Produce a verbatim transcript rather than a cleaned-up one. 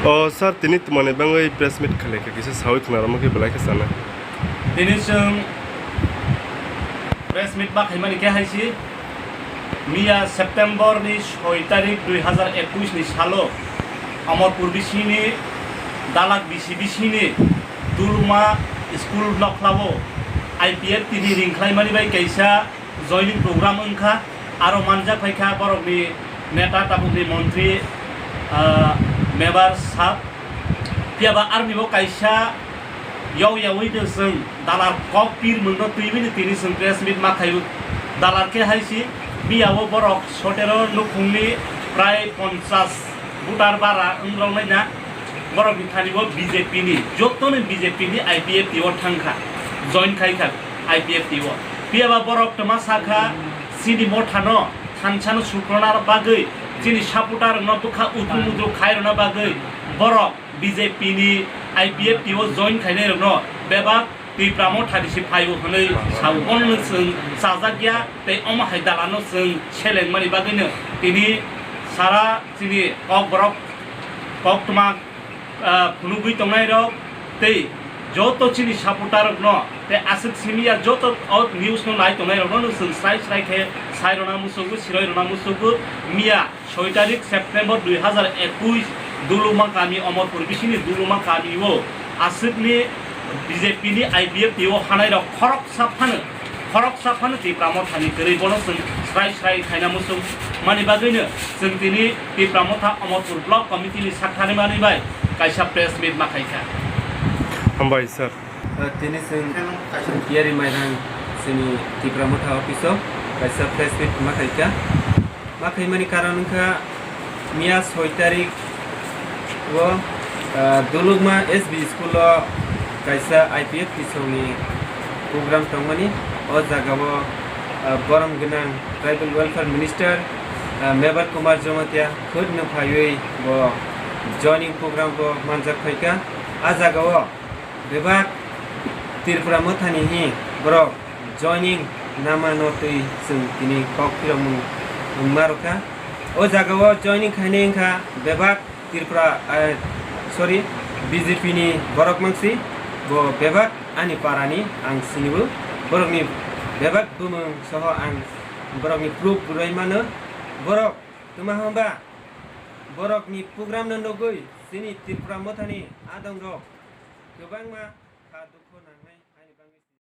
O sir, tini twmani bagwi press meet khlai kha, kisa sawi khna rwma khe belai khe sana. Tini chwng press meet ma khaimani khe hai si, miya September ni soi tarik dui hazar ekush ni salo Amarpur bisini Dalak bisi bisini Duluma school nokhlao I P F T ni ring khlaimani bai kaisa joining program wngkha, aro manjak phaikha borokni neta tabukni montri, ah, member sab. Phiya ba aroni bo kaisa yau yaui de chwng dalar kok pir mungno twiwi ni tini chwng press meet ma khaio. Dalar khe hai si, biyao borok sotero nukhungni prai ponchas voter bara wng rok nai na. Borok ni thani bo B J P ni, joto ni B J P ni I P F T o thang kha, join khai kha I P F T o. Phiya ba borok twma sa kha, chini motha no thansa no sukrona bagwi, chini supporter rok no bwkha utru mutru khai rwna bagwi borok B J P ni I P F T o join khainai rok no bebak Tipra motha ni si phaio hwnwi sao. Bono no chwng chajak ya tei omo hai dalar no chwng seleng mani bagwi no tini sara chini kok borok koktwma, ah, phunugwi tongnai rok tei joto chini supporter rok no tei aswk simi ya joto o news no nai tongnai rok no no chwng srai srai khe sai rwna muchungo, siroi rwna muchungo. Miya soi tarik September dui hazar ekush Duluma kami, Omorpur bisini Duluma kami o aswkni B J P ni I P F T o hanai rok khoroksa phano, khoroksa phano Tipra motha ni kwrwi bono chwng srai srai khaina muchung mani bagwino chwng tini Tipra motha Omorpur block committee ni sak thani mani bai kaisa press meet ma khai kha. Hambai sir. Uh, tini chwng Yari Mairang chini Tipra motha office o kaisa press meet ma khai kha. Ma khaimani karon wngkha miya soi tarik o, ah, Dulukma S B school o kaisa I P F T songni program tongmani. O jaga o, ah, borom gwnang Tribal Welfare Minister, ah, Mebar Kumar Jamatia khud no phaiwi bo joining program bo manjak phaikha. A jaga o bebak Tripura mothani hi borok joining nama no twi chwng tini kok phirokmung wngma rwkha. O jaga o joining khainai wngkha bebak Tripura, eh, sorry, B J P ni borok mangsi, bo bebak ani para ni ang sinibo, borok ni bebak bumung soho ang borok ni proof rwui mano. Borok twma hwnba borok ni program no nugui chini Tripura mothani adong rok kwbangma